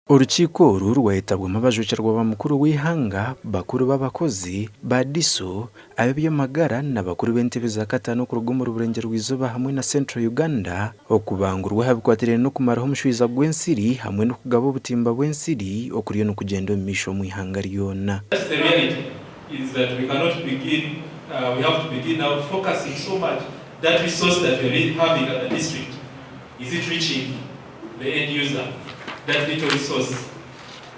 Orukiiko oru rwayetabwamu abajwekyerwa ba mukuru w'eihanga, bakuru b'abakozi, ba DISO, ab'eby'amagara na bakuru b'entebe za kataano okuruga omuri Burengyerwa-izooba hamwe na Central Uganda okubangurwa aha bikwatiraine n'okumaraho omushwiza gw'ensiri hamwe n'okugaba obutimba bw'ensiri okuriyo nikugyenda omu maisho omu ihanga ryona. That's the reality is that we cannot begin, we have to begin now focusing so much that resource that we are having at the district is it reaching the end user that little resource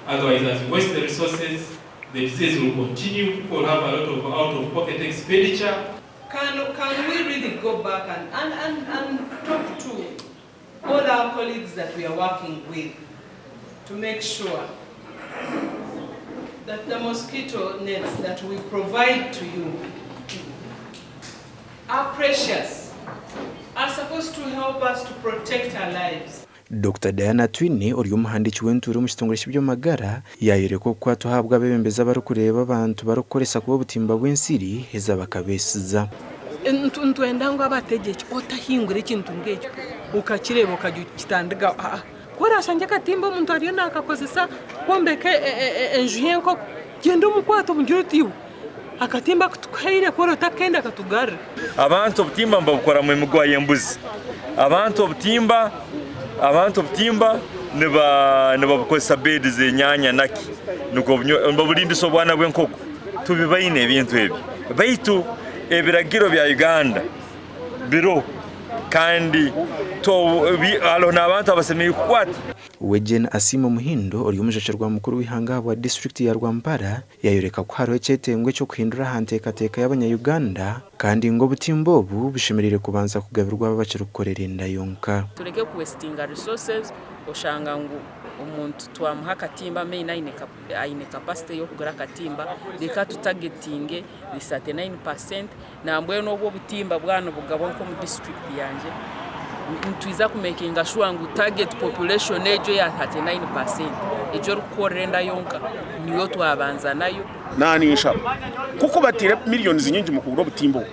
otherwise as we waste the resources the disease will continue people will have a lot of out of pocket expenditure. Can, can we really go back and, and, and, and talk to all our colleagues that we are working with to make sure that the mosquito nets that we provide to you are precious, are supposed to help us to protect our lives. Dokita Diana Atwine ori omuhandiiki w'entuura omu kitongore ky'eby'amagara yaayoreka okukwatwa ahabw'abeebembezi abarikureeba abantu barikukoresa kubi obutimba bw'ensiri heza bakabeesiza. Nitwenda ngu abategyeki otahingura ekintu nk'ekyo okakireeba okagitandikaho aa ku orashangye akatimba omuntu ariyo nakakozesa kwombeka enju y'enkoko gyenda omukwate omugire oti iwe Akatimba aku tukuhaire ku otakenda katugarure. Abantu obutimba nibabukoramu emigwa y'embuzi. Abantu obutimba abantu obutimba niba nibabukozesa bedi z'enyaanya naki nikwo nibaburindisa obwana bw'enkoko. Tubibaine ebintu ebi. Baitu ebiragiro bya Uganda biroho kandi hariho n'abantu abasemeriire kukwata. We Jane Asiimwe Muhindo ori omujwekyerwa mukuru w'eihanga ahabwa disiturikiti ya Rwampara Yayoreka ku hariho ekyetengo eky'okuhindura aha nteekateeka y'abanya-Uganda kandi ngu obutimba obu bushemereire kubanza kugabirwa abo abakirikukorera enda yonka. Tureke ku wastinga resources oshanga ngu omuntu twamuha akatimba main aine capacity y'okugura akatimba reka tu targetinge the 39% nambwenu obu obutimba bwaba nibugabwa nk'omu district yangye nitwiza ku makinga sure ngu target population egyo eya 39% egyo erikukorera enda yonka niyo twabanza nayo. Naninshaba kuku bataire millions nyingi mukugura obutimba obu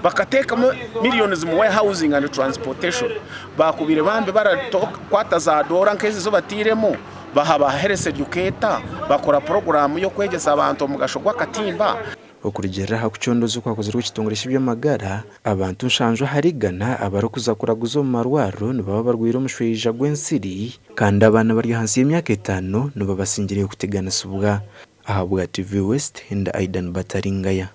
bakateekamu millions mu warehousing and transportation bakubaire bambi barakwata za doora nk'ezi ezi batairemu baha ba health educator bakora program y'okwegyesa abantu omugasho gw'akatimba. Okurugiirira aha kucondooza okwakozirwe ekitongore ky'eby'amagara, abantu nshanju ahari igana abarikuza kuraguza omu marwariro nibaba barwaire omushweija gw'ensiri kandi abaana abari ahansi y'emyaka etaano nibo basingireyo kuteganisibwa. Ahabwa TV West, ndi Aidan Bataringaya.